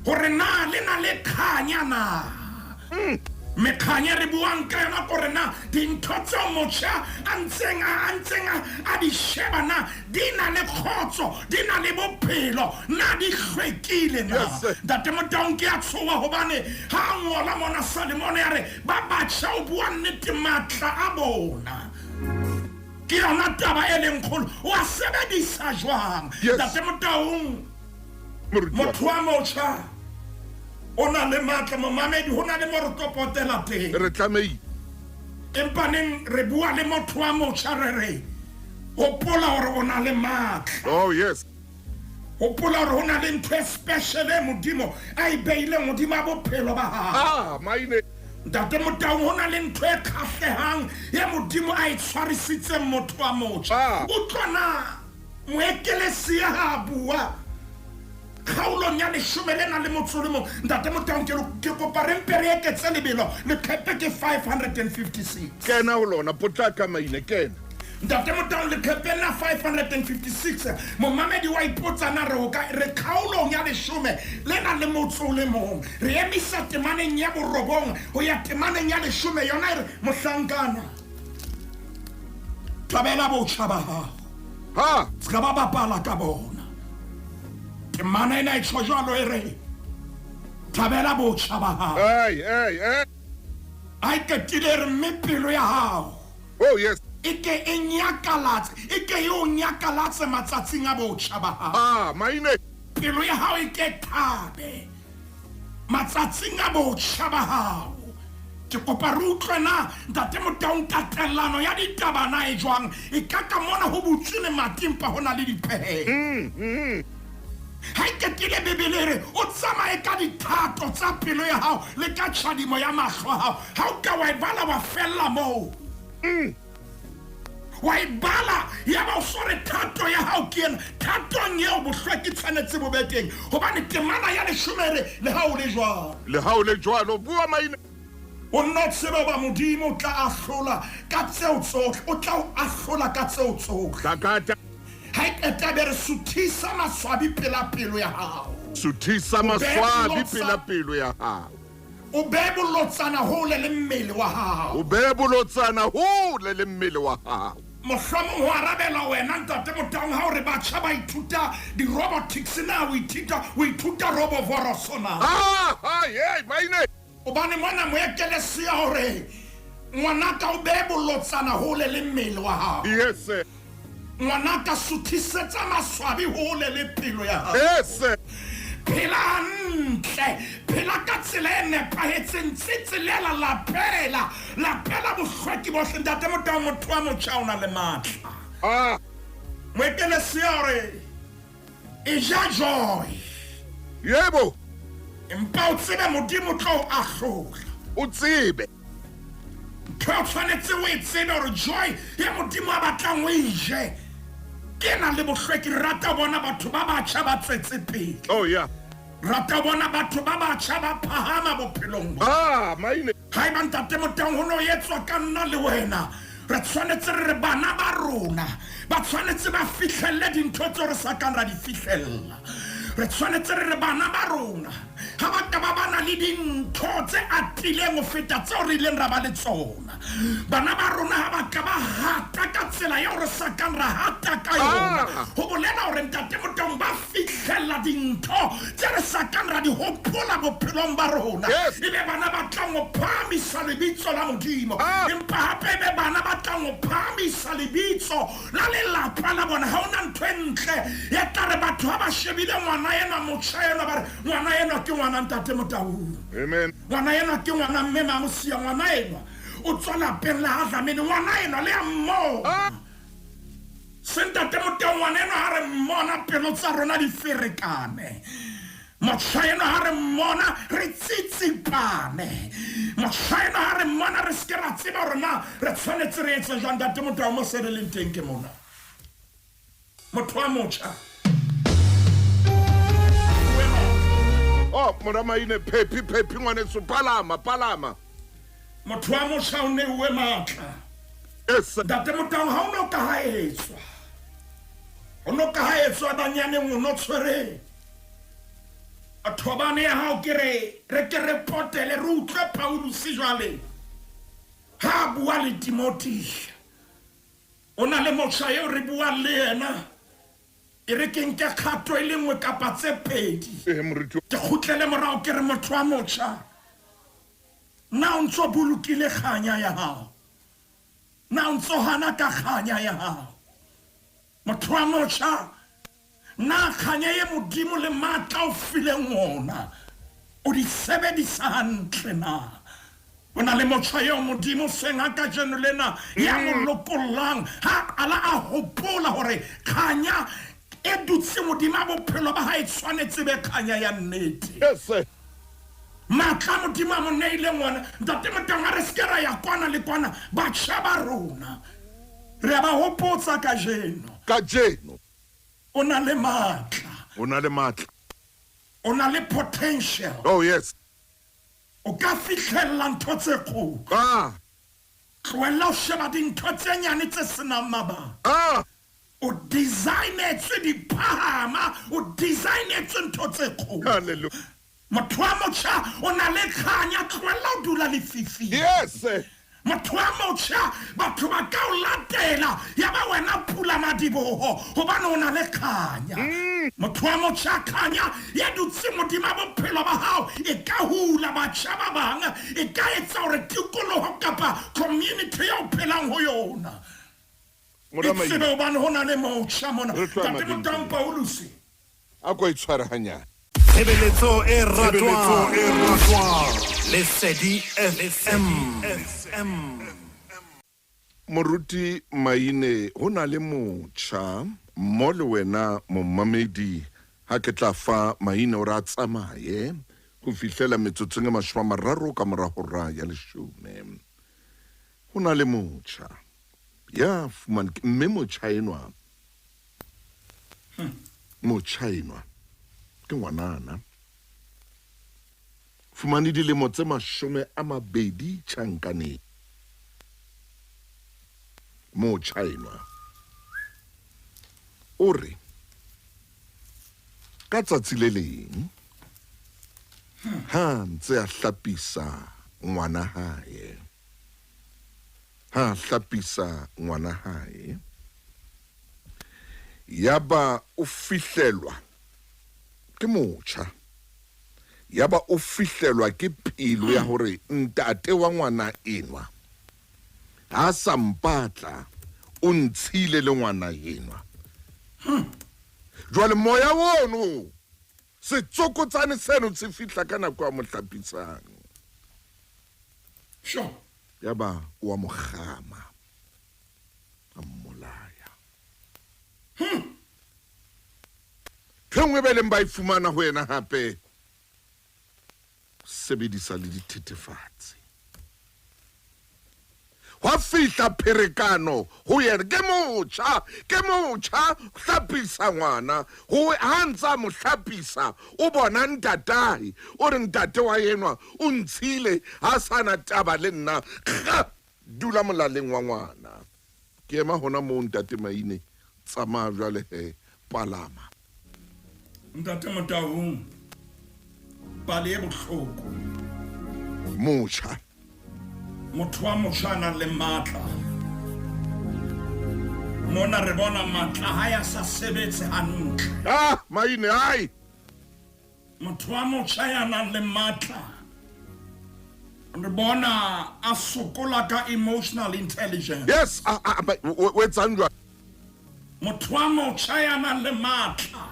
Hore na le na le kganya na. Mekganya re buang ka yona kore na dintho tseo motjha a ntseng a di sheba na di na le kgotso, di na le bophelo, na di hlwekile na. Yes, sir. Ntate Motaung ke a tshoha hobane ha a ngola mona Salemone ya re ba batjha o bua nnete matla a bona. Ke yona taba e leng kgolo, o a sebedisa jwang? Yes. Ntate Motaung, Moruti wa motho wa motjha o na le matla, momamedi, ho na le mo re tlo potela teng. Re tlamehile. Empa neng re bua le motho wa motjha re re hopola hore o na le matla. Oh yes. Hopola hore ho na le ntho e special e Modimo a e beileng hodima bophelo ba hao. Maine. Ntate Motaung, ho na le ntho e kgahlehang e Modimo a e tshwarisitseng motho wa motjha. Utlwa na moekelesia ha a bua kgaolong ya 11. Ntate Motaung, ke kopa re mpe re eketse lebelo, leqepe ke 556. Kena ho lona, potlaka maine, kena. Ntate Motaung, leqepe la 556. Momamedi wa ipotsa na re ho kae? Re kgaolong ya 11. Re emisa temaneng ya 9 ho ya temaneng ya 10. Yona e re, mohlankana, Thabela botjha ba hao. Ha. Se ka ba bapala ka bona. Temana ena e tjho jwalo e re thabela botjha ba hao. Hey, hey, hey. A e qetile e re mme pelo ya hao. Oh yes. E ke e nyakalatse, e ke e o nyakalatse matsatsing a botjha ba hao. Ah, maine. Pelo ya hao e ke thabe matsatsing a botjha ba hao. Ke kopa re utlwe na Ntate Motaung tatellano ya ditaba na e jwang. E ka ka mona ho butswe lemati empa ho na le dipehelo. Ha e qetile Bibele e re o tsamaye ka dithato tsa pelo ya hao le ka tjhadimo ya mahlo a hao. Ha o ka wa e bala wa fella moo. Wa e bala yaba o so re thato ya hao ke ena. Thatong eo bohlweki tshwanetse bo be teng hobane temana ya leshome e re le ha o le jwalo. Le ha o le jwalo, bua maina. O nno tsebe hoba Modimo o tla ahlola ka tseo tsohle, o tla o ahlola ka tseo tsohle. Takata. Ha e qeta be re suthisa maswabi pela pelo ya hao. Suthisa maswabi pela pelo ya hao. O behe bolotsana hole le mmele wa hao. O behe bolotsana hole le mmele wa hao. Mohlomong ho arabela wena Ntate Motaung ha o re batjha ba ithuta di-robotics na o ithuta o ithuta robovoroso na? Ah, ah, hey, maine. Hobane mona moekelesia hore ngwanaka o behe bolotsana hole le mmele wa hao. Yes, sir. Ngwanaka suthisetsa maswabi hole le pelo ya hao. Yes, sir. Phela hantle, phela ka tsela e nepahetseng, tsetselela, lapela, lapela bohlweki bohle. Ntate Motao, motho wa motjha o na le matla. Ah. Moekelesia hore e ja joy. Yebo. Empa o tsebe Modimo o tlo o ahlola. O tsebe. Ntho e o tshwanetse o e tsebe hore joy e Modimo a batlang o e je ke na le bohlweki. Re rata ho bona batho ba batjha ba tswetse pele. Oh yeah. Rata ho bona batho ba batjha ba phahama bophelong bo. Ah, maine. Haeba Ntate Motaung ho no etswa ka nna le wena, re tshwanetse re re bana ba rona ba tshwanetse ba fihlelle dintho tseo re sa kang ra di fihlella. Re tshwanetse re re bana ba rona ha ba ka ba ba na le dintho tse atileng ho feta tseo re ileng ra ba le tsona. Bana ba rona ha ba ka ba hata ka tsela eo re sa kang ra hata ka yona. Ho bolela hore Ntate Motaung ba fihlella dintho tse re sa kang ra di hopola bophelong ba rona. Yes. E be bana ba tlang ho phahamisa lebitso la Modimo. Empa hape e be bana ba tlang ho phahamisa lebitso la lelapa la bona. Ha hona ntho e ntle e tla re batho ha ba shebile ngwana enwa, motjha enwa, ba re ngwana enwa ke ngwana Ntate Motaung. Amen. Ngwana enwa ke ngwana mme Mamosia, ngwana enwa o tswa lapeng la ha Dlamini, ngwana enwa le a mmona. Se Ntate Motaung, ngwana enwa ha re mmona pelo tsa rona di ferekane. Motjha enwa ha re mmona re tsitsipane. Motjha enwa ha re mmona re seke ra tseba hore na re tshwanetse re etse jwang. Ntate Motaung, mo se re leng teng ke mona. Motho wa motjha. Oh, mora maine, phephi, phephi, ngwaneso, palama, palama. Motho wa motjha o neuwe matla. Yes. Ntate Motaung, ha o no ka ha etswa. O no ka ha etswa banyaneng, o no tshwere thobane ya hao. Ke re re ke re potele re utlwe Paulus jwale ha bua le Timothy. O na le motjha eo re buang le yena, e re ke nke kgato e le nngwe kapa tse pedi. Eh, moruti. Ke kgutlele morao ke re motho wa motjha, na o ntso bolokile kganya ya hao? Na o ntso hana ka kganya ya hao? Motho wa motjha, na kganya e Modimo le matla o fileng ona o di sebedisa hantle na? O na le motjha eo Modimo seng a kajeno lena ya mo lokollang ha qala a hopola hore kganya e dutse hodima bophelo ba hae tshwanetse be kganya ya nnete. Yes, sir. Matla Modimo a mo neileng ona. Ntate Motaung, a re seke ra ya kwana le kwana. Batjha ba rona re a ba hopotsa kajeno. Kajeno. O na le matla. O na le matla. O na le potential. Oh yes. O ka fihlella ntho tse kgolo. Ah. Tlohella ho sheba dintho tse nyane tse senang mabaka. Ah. O designetswe diphahama, o designetswe ntho tse kgolo. Hallelujah. Motho wa motjha o na le kganya, tlohella ho dula lefifing. Yes. Motho wa motjha, batho ba ka o latela ya ba wena pulamadiboho hobane o na le kganya. Motho wa motjha, kganya ya dutseng hodima bophelo ba hao e ka hula batjha ba bang, e ka etsa hore tikoloho kapa community eo o phelang ho yona e tsebe hobane ho na le motjha mona. Ntate Motaung Pauluse. A ko e tshware hanyane. Tshebeletso e ratwang Lesedi FM. Moruti Maine, ho na le motjha mo le wena momamedi ha ke tla fa Maine hore a tsamaye ho fihlela metsotsong e 30 ka mora hora ya leshome. Ho na le motjha ya fumane mme motjha enwa Motjha enwa ke ngwanana. Fumane dilemo tse 20 tjhankaneng. Motjha enwa o re ka tsatsi le leng ha ntse a hlapisa ngwana hae Ha a hlapisa ngwana hae, yaba o fihlelwa ke motjha, yaba o fihlelwa ke pelo ya hore ntate wa ngwana enwa ha sa mpatla, o ntshile le ngwana enwa. Jwale moya ono, setsokotsane seno se fihla ka nako ya mo hlapisang. Sure. Yaba o a mo kgama, a mmolaya. Ntho e nngwe ba ileng ba e fumana ho yena hape, sebedisa le dithethefatsi. Hwa fihla pherekano ho yena, ke motjha, ke motjha, hlapisa ngwana. Ho ha ntse a mo hlapisa, o bona ntatae, o re ntate wa enwa o ntshile, ha sa na taba le nna. Kga, dula molaleng wa ngwana. Ke ema hona moo ntate Maine, tsamaya jwale he, palama. Ntate Motaung, pale e bohloko. Motjha. Motho wa motjha a nang le matla. Mona re bona matla ha ya sa sebetse hantle. Ah, Maine, ai. Motho wa motjha ya nang le matla re bona a sokola ka emotional intelligence. Yes, a a o etsang jwang? Motho wa motjha ya nang le matla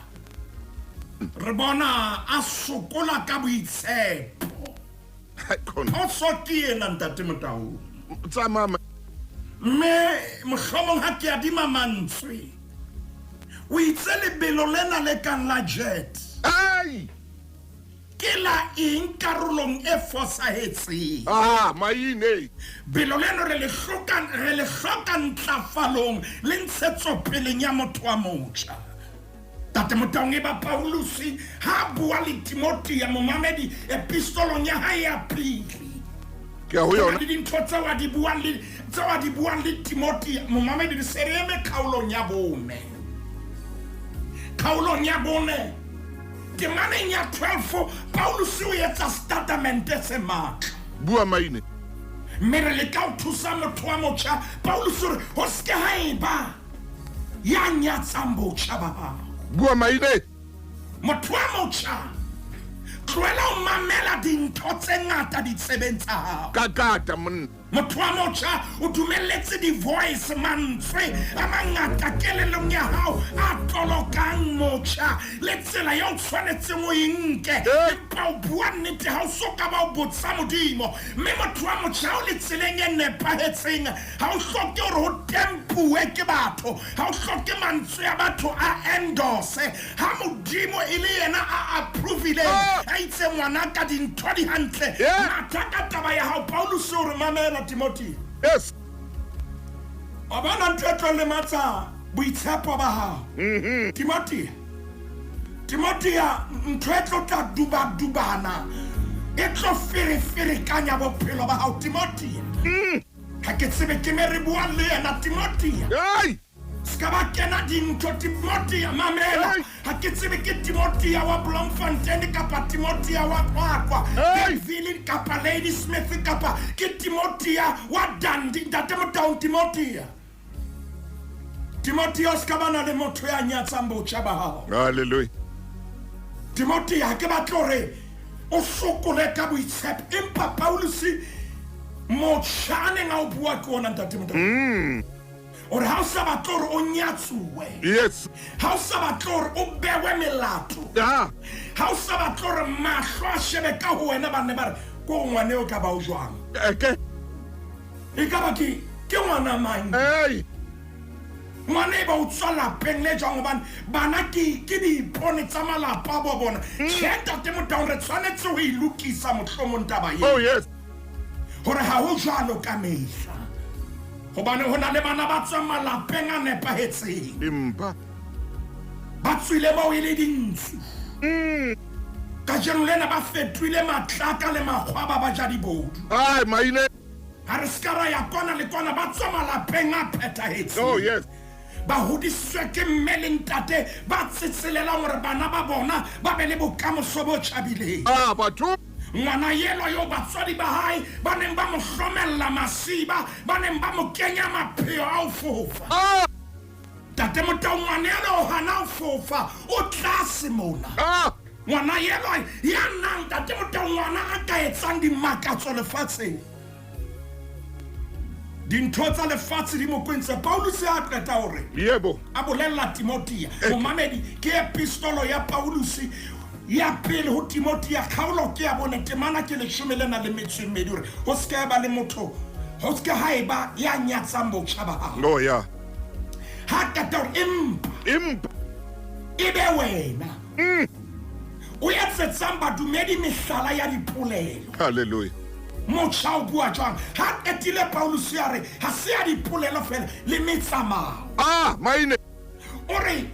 re bona a sokola ka boitshepo. Phoso ke ena ntate Motaung. Tsamaya. Mme mohlomong ha ke adima mantswe, o itse lebelo lena le kang la jet. Ai! Ke la eng karolong e fosahetseng? Ah, maine. Belo leno re le hloka, re le hloka ntlafalong le ntshetsopeleng ya motho wa motjha. Tate Motaung e ba Pauluse ha a bua le Timothea momamedi epistolong ya hae ya pele. Ke ya ho yona. Le dintho tseo a di buang le tseo a di buang le Timothea momamedi re se re eme kgaolong ya bone. Kgaolong ya bone temaneng ya 12 Pauluse o etsa statement se matla. Bua maine. Mme re leka ho thusa motho wa motjha. Pauluse o re ho se ke ha eba ya nyatsang botjha ba hao. Bua maine. Motho wa motjha, tlohela ho mamela dintho tse ngata ditsebeng tsa hao. Kakata monna. Motho wa motjha, o dumelletse di-voice, mantswe a mangata kelellong ya hao a tolokang motjha le tsela eo o tshwanetseng o e nke. Empa o bua nnete ha o so ka ba o botsa Modimo. Mme motho wa motjha o le tseleng e nepahetseng. Ha o hloke hore ho tempuwe ke batho, ha o hloke mantswe a batho a endorse. Ha Modimo e le yena a approvileng, a itse ngwanaka dintho di hantle, matha ka taba ya hao. Pauluse o re, Mamela Timothea. Yes. Wa bona ntho e tlo lematsa boitshepo ba hao. Timothea. Timothea, ntho e tlo tla dubadubana, e tlo fereferekanya bophelo ba hao. Timothea. Ha ke tsebe ke me re buang le yena Timothea. Hey! Se ka ba kena dintho Timothea mamela. Ha ke tsebe ke Timothea wa Bloemfontein kapa Timothea wa Qwaqwa, Bellville kapa Ladysmith kapa ke Timothea wa Dundee. Ntate Motaung Timothea. Timothea o se ka bana le motho ya nyatsang botjha ba hao. Hallelujah. Timothea ha ke batle hore o sokole ka boitshepo, empa Paulus motjha a neng a o bua ke ona ntate Motaung. O re ha o sa batle hore o nyatsuwe. Yes. Ha o sa batle hore o bewe melato. Ah. Ha o sa batle hore mahlo a shebe ka ho wena ba nne ba re ko ngwane o ka ba o jwang. Eke. E ka ba ke ke ngwana mang? Hey. Ngwana e ba o tswa lapeng le jwang hobane bana ke ke diipone tsa malapa a bo bona. Tjhe ntate Motaung re tshwanetse ho e lokisa mohlomong taba eo. Oh yes. Hore ha ho jwalo ka mehla. Hobane ho na le bana ba tswang malapeng a nepahetseng. Empa ba tswile moo e le dintsu. Kajeno lena ba fetohile matlaka le makgwaba ba ja dibodu. Ai maine. Ha re ska ra ya kwana le kwana, ba tswa malapeng a phethahetseng. Oh yes. Ba hodisitswe ke mme le ntate ba tsetselelang hore bana ba bona ba be le bokamoso bo tjhabileng. Ah batho. Ngwana yelwa yo batswadi ba hae ba neng ba mo hlomella masiba, ba neng ba mo kenya mapheo a ho fofa. Ah. Tate Motau, ngwana elwa o hana ho fofa, o tlase mona. Ah. Ngwana elwa ya nang Tate Motau, ngwana a ka etsang dimakatso lefatsheng. Dintho tsa lefatshe di mo kwentse. Paulus a qeta hore Yebo. a bolella Timothea, momamedi ke epistolo ya Paulus ya pele ho Timothea, kgaolo ke ya bone, temana ke 12 hore ho se ka ba le motho, ho se ka ha eba ya nyatsang botjha ba hao. Oh yeah. Ha qeta hore empa Empa e be wena o etsetsang badumedi mehlala ya dipolelo. Hallelujah. Motjha o bua jwang? Ha qetile Paulus ya re ha se ya dipolelo fela le metsamao. Ah maine. O re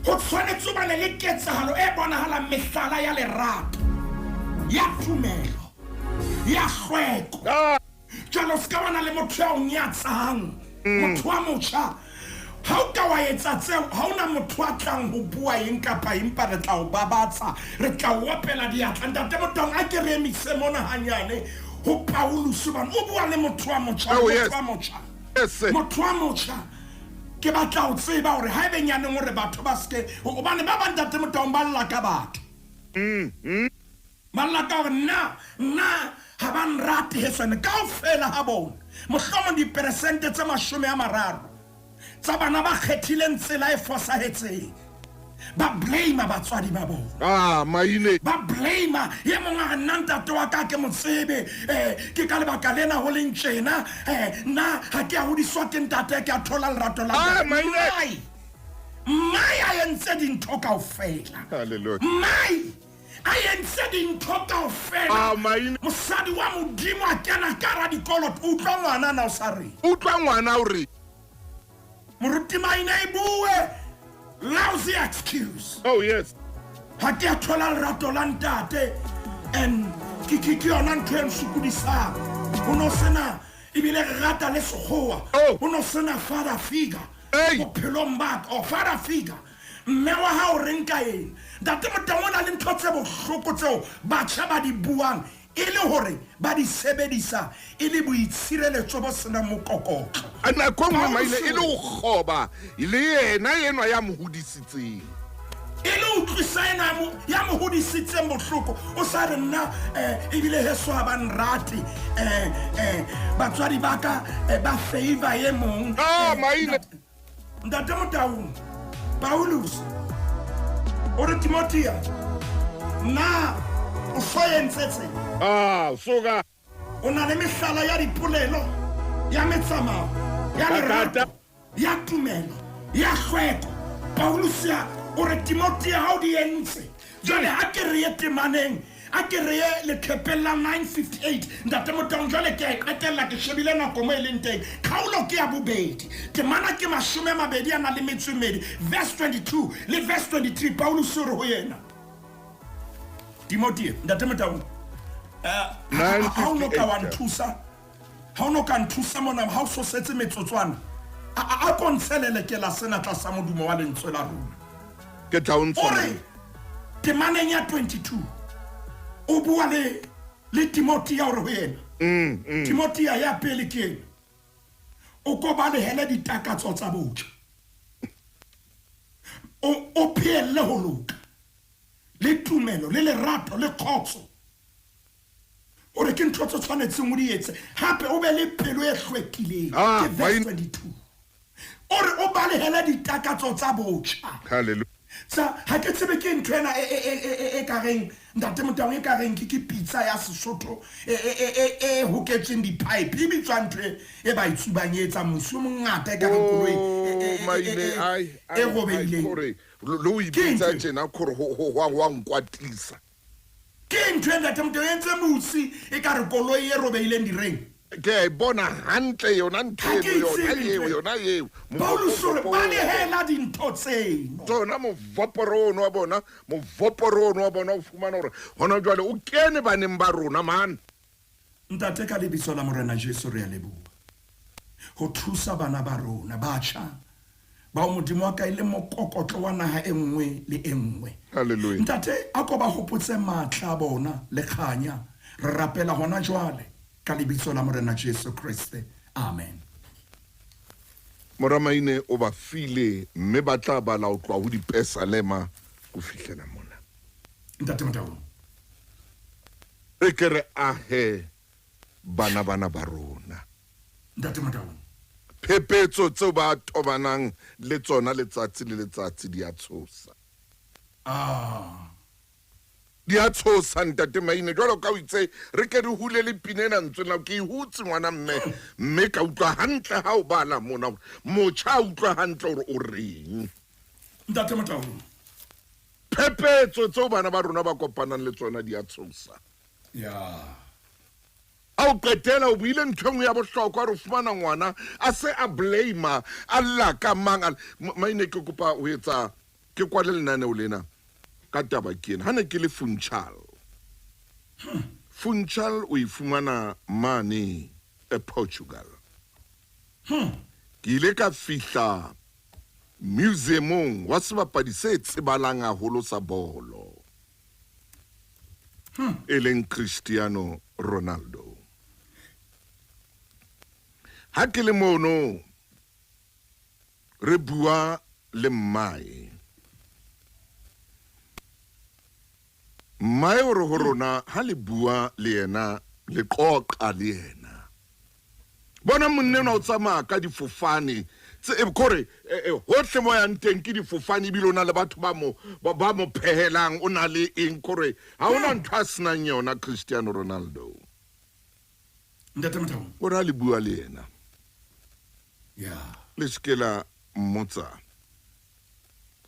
ho tshwanetse ho bane le ketsahalo e bonahalang mehlala ya lerato, ya tumelo, ya hlweko. Ah. Jwale o se ka bana le motho ya o nyatsang, motho wa motjha. Ha o ka wa etsa tseo, ha ona motho a tlang ho bua eng kapa eng, empa re tla o babatsa, re tla o opela diatla. Ntate Motaung, a ke re emise mona hanyane ho Paulus hobane o bua le motho wa motjha, Oh, yes. motho wa motjha. Yes. Motho wa motjha. Ke batla ho tseba hore haebe nyaneng hore batho ba seke, hobane ba bang Ntate Motaung ba lla ka batho. Ba lla ka hore nna ha ba nrate heswane kaofela ha bona. Mohlomong diperesente tse 30 tsa bana ba kgethileng tsela e fosahetseng ba blame batswadi ba bona. Ah maine. Ba blame ye mong a re nna ntate wa ka ke mo tsebe, ke ka lebaka lena ho leng tjena, nna ha ke a hodiswa ke ntate, ke a thola lerato la Ah ntate. maine. Mai a entse dintho kaofela. Hallelujah. Mai a entse dintho kaofela. Ah maine. Mosadi wa Modimo a kena ka hara dikoloto. Utlwa ngwana na o sa reng? Utlwa ngwana o re Moruti Maine e bue lousy excuse. Oh yes. Ha ke a thola lerato la ntate and ke yona ntho e nsokodisang. Ho no sena ebile re rata le sekgowa. Oh. Ho no sena father figure. Hey. Bophelong ba ka, oh, father figure. Mme wa hao re nka eng? Ntate Motaung o na le ntho tse bohloko tseo batjha ba di buang e le hore ba di sebedisa e le boitshireletso bo senang mokokotlo. A nako nngwe maile e le ho kgoba le yena enwa ya mo hodisitseng. E le utlwisa ena ya mo hodisitseng bohloko. O sa re nna ebile heso ha ba nrate, batswadi ba ka ba favor e mong. Ah maile. Ntate Motaung, Paulus o re Timothea, na o so entse tse? Ah soka. O na le mehlala ya dipolelo, ya metsamao, ya lerato, ya tumelo, ya hlweko. Paulus ya o re Timothea ha o di entse. Jwale ha ke re ye temaneng, a ke re ye leqhepeng la 958. Ntate Motaung, jwale ke a e qetella, ke shebile nako mo e leng teng. Kgaolo ke ya bobedi, temana ke 22, verse 22 le verse 23. Paulus o re ho yena Timothea, Ntate Motaung, ha o no ka wa nthusa, ha o no ka nthusa mona, ha o so setse metsotswana, A ko ntshelelekela sena tlasa modumo wa lentswe la rona. Ke tla o ntsha. O re temaneng ya 22 o bua le le Timothea o re ho yena. Timothea ya pele ke ena. O ko balehele ditakatso tsa botjha. O phehelle ho loka le tumelo le lerato le kgotso. O re ke ntho tse tshwanetseng o di etse. Hape o be le pelo e hlwekileng. Ke verse 22. O re o balehele ditakatso tsa botjha. Hallelujah. Sa ha ke tsebe ke ntho ena e ka reng ntate Motaung e ka reng ke pitsa ya Sesotho e hoketsweng di-pipe e bitswa ntho e ba e tsubang e etsang mosi o mongata e ka reng koloi e robehileng. Le o e bitsa tjena kore ho wa nkwatisa. Ke ntho e ntate Motaung e entse mosi e ka re koloi e robehileng direng. Ke a e bona hantle yona ntho eno, yona eo, yona eo. Paulus o re balehela dintho tseno. Tsona movoporo ono wa bona, movoporo ono wa bona o fumana hore hona jwale o kene baneng ba rona man. Ntate, ka lebitso la Morena Jesu re a leboha ho thusa bana ba rona batjha bao Modimo wa ka e le mokokotlo wa naha e nngwe le e nngwe. Hallelujah. Ntate, a ko ba hopotse matla a bona le kganya. Re rapela hona jwale ka lebitso la Morena Jesu Kreste. Amen. Mora Maine o ba file mme ba tla bala ho tloha ho dipesalema ho fihlela mona. Ntate Motaung. Re ke re ahe bana bana ba rona. Ntate Motaung. Phephetso tseo ba tobanang le tsona letsatsi le letsatsi di a tshosa. Di a tshosa ntate Maine, jwalo ka o itse re ke re hule le pina ena ntswe la ke e hutse ngwana mme, mme ka utlwa hantle ha o bala mona hore motjha a utlwa hantle hore o reng. Ntate Motaung. Phephetso tseo bana ba rona ba kopanang le tsona di a tshosa. Ya. A o qetela o buile ntho e nngwe ya bohlokwa, re fumana ngwana a se a blame a lla ka mang a Maine ke kopa ho etsa ke kwale lenaneo lena ka taba ke ena. Ha ne ke le Funchal, Funchal o e fumana mane e Portugal. Ke ile ka fihla museumong wa sebapadi se tsebalang haholo sa bolo, e leng Cristiano Ronaldo. Ha ke le mono re bua le mmae. Mmae o re ho rona ha le bua le yena le qoqa le yena. Bona monna enwa o tsamaya ka difofane tse kore hohle mo yang teng ke difofane, ebile o na le batho ba mo ba mo phehelang, o na le eng, kore ha hona ntho a senang yona Cristiano Ronaldo. Ntate Motaung. O re ha le bua le yena. Ya. Le se ke la mmotsa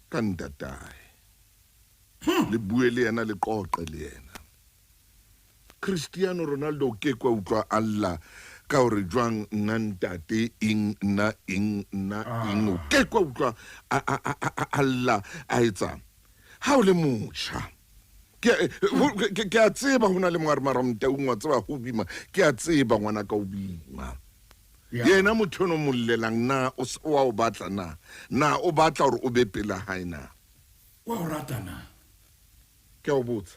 ka ntatae. Le bue le yena, le qoqe le yena. Cristiano Ronaldo o ke kwa utlwa a lla ka hore jwang nna ntate eng nna eng nna eng, o ke kwa utlwa a lla a etsang. Ha o le motjha, ke a tseba ho na le mongwe a re mara Motaung wa tseba ho bima, ke a tseba ngwana ka o bima. Yena motho eno mo llelang na o wa o batla na? Na o batla hore o be pela hae na? Wa o rata na? Ke a o botsa.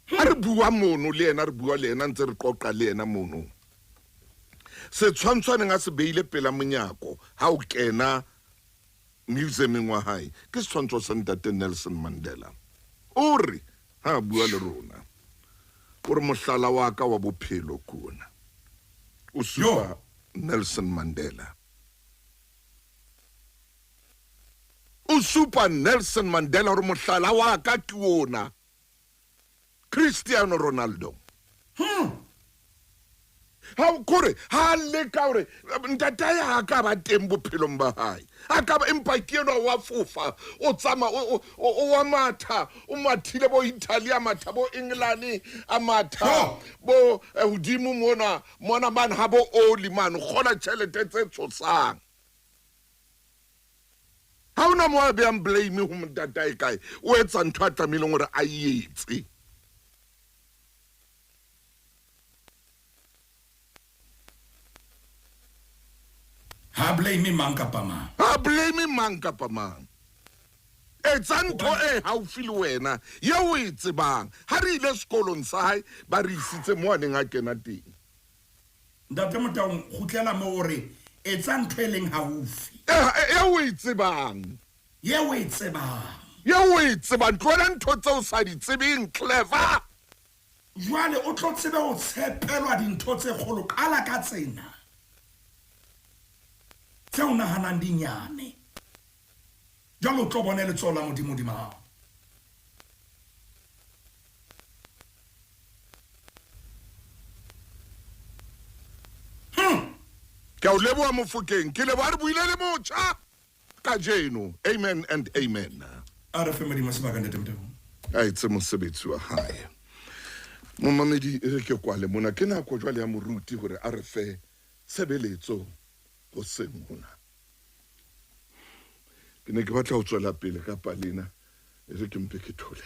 Ha re bua mono le yena, re bua le yena ntse re qoqa le yena mono. Setshwantsho a neng a se beile pela monyako ha o kena museumeng wa hae ke setshwantsho sa ntate Nelson Mandela. O re ha a bua le rona, o re mohlala wa ka wa bophelo ke ona. O supa Nelson Mandela. O supa Nelson Mandela hore mohlala wa ka ke ona. Cristiano Ronaldo. Ha o kore ha leka hore ntatae ha ka ba teng bophelong ba hae. A ka ba, empa ke enwa wa fofa, o tsama o wa matha, o mathile bo Italy, a matha bo England, a matha bo hodimo mona, mona mane ha bo oli mane, o kgola tjhelete tse tshosang. Ha hona mo a behang blame ho ntatae kae, o etsa ntho a tlamehileng hore a etse. Ha blame mang kapa mang. Ha blame mang kapa mang. Etsa ntho e haufi le wena yeo o e tsebang. Ha re ile sekolong sa hae ba re isitse mo a neng a kena teng. Ntate Motaung kgutlela mo o re etsa ntho e leng haufi. Eo o e tsebang. Yeo o e tsebang. Yeo o e tsebang. Tlohela ntho tseo o sa di tsebeng, Clever. Jwale o tlo tsebe ho tshepelwa dintho tse kgolo. Qala ka tsena tse o nahanang di nyane. Jwale o tlo bone letsoho la Modimo hodima hao. Ke a o leboha Mofokeng. Ke leboha re buile le motjha kajeno. Amen and amen. A re fe Modimo sebaka, Ntate Motabo. A etse mosebetsi wa hae. Momamedi, e re ke kwale mona. Ke nako jwale ya moruti hore a re fe tshebeletso hoseng hona. Ke ne ke batla ho tswela pele ka palena. E re ke mpe ke thole.